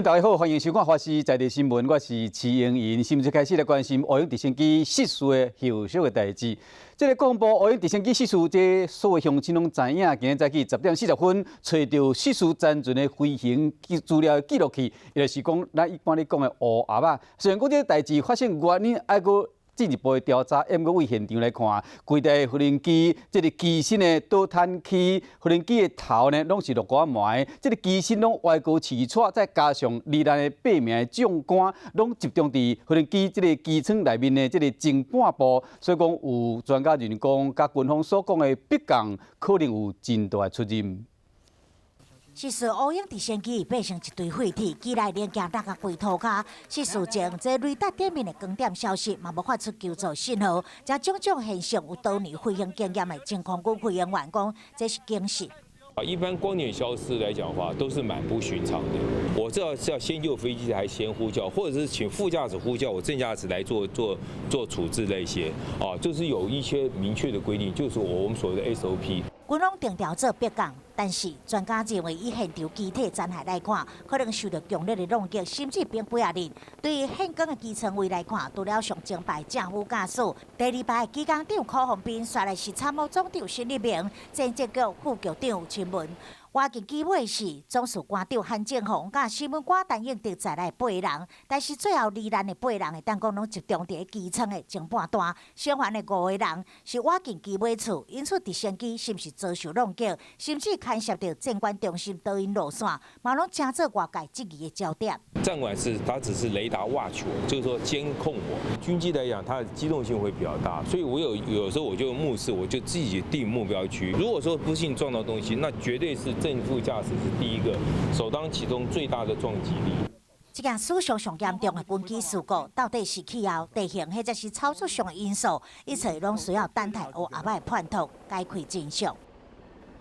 大家好，歡迎收看《華視在地新聞》，我是徐英莹。新聞開始來關心烏鷹直升機失事的後續的代誌。這个國防部烏鷹直升機失事，這所有鄉親攏知影。今日早起10點40分，揣著失事殘存的飛行資料記錄器，也就是講咱一般咧講的烏鴨仔。雖然講這个代誌發生原因，猶閣進一步的調查，毋過對現場來看，規台飛行機這个機身的導彈區，飛行機的頭呢，攏是落雨糜，這个機身攏歪高起挫，再加上罹難的八名的將官，攏集中佇飛行機這个機艙內面的這个前半部，所以講有專家認為講，佮軍方所講的迫降可能有真大的出入。失事烏鷹直升機變成一堆廢鐵，機內零件落甲規塗跤。失事前，這雷達頂面的光點消失，嘛無發出求助信號。這種種現象，有多年飛行經驗的前空軍飛行員講，這是警示。啊，一般光點消失來講的話，都是蠻不尋常的。我這是要先救飛機，還是先呼叫，或者是請副駕駛呼叫，我正駕駛來做處置那些啊，就是有一些明確的規定，就是我們所謂的 SOP。軍方定調做迫降，但是專家認為，以現場機體殘骸來看，可能受到強烈的撞擊，甚至崩飛仔日。對於現光的機艙位來看，除了上前排正副駕駛，第二排機工長柯宏斌，紲來是參謀總長沈立明，戰疾局副局長陳文。倚近機尾是總士官長韓正宏，佮新聞官陳應德在內八人，但是最後罹難的八人會當講攏集中佇機艙的前半段，生還的五個人是倚近機尾處，因此直升機是毋是遭受撞擊，甚至牽涉著戰管中心導引路線，嘛攏成做外界質疑的焦點。戰管是它只是雷達 watch 我，就是說監控我。軍機來講，它的機動性會比較大，所以我有時候我就目視，我就自己定目標區。如果說不幸撞到東西，那絕對是正副駕駛是第一個首當其衝最大的撞擊力。這件史上上嚴重的軍機事故，到底是氣候、地形，或者是操作上的因素，一切攏需要等待烏鴨仔的判斷，解開真相。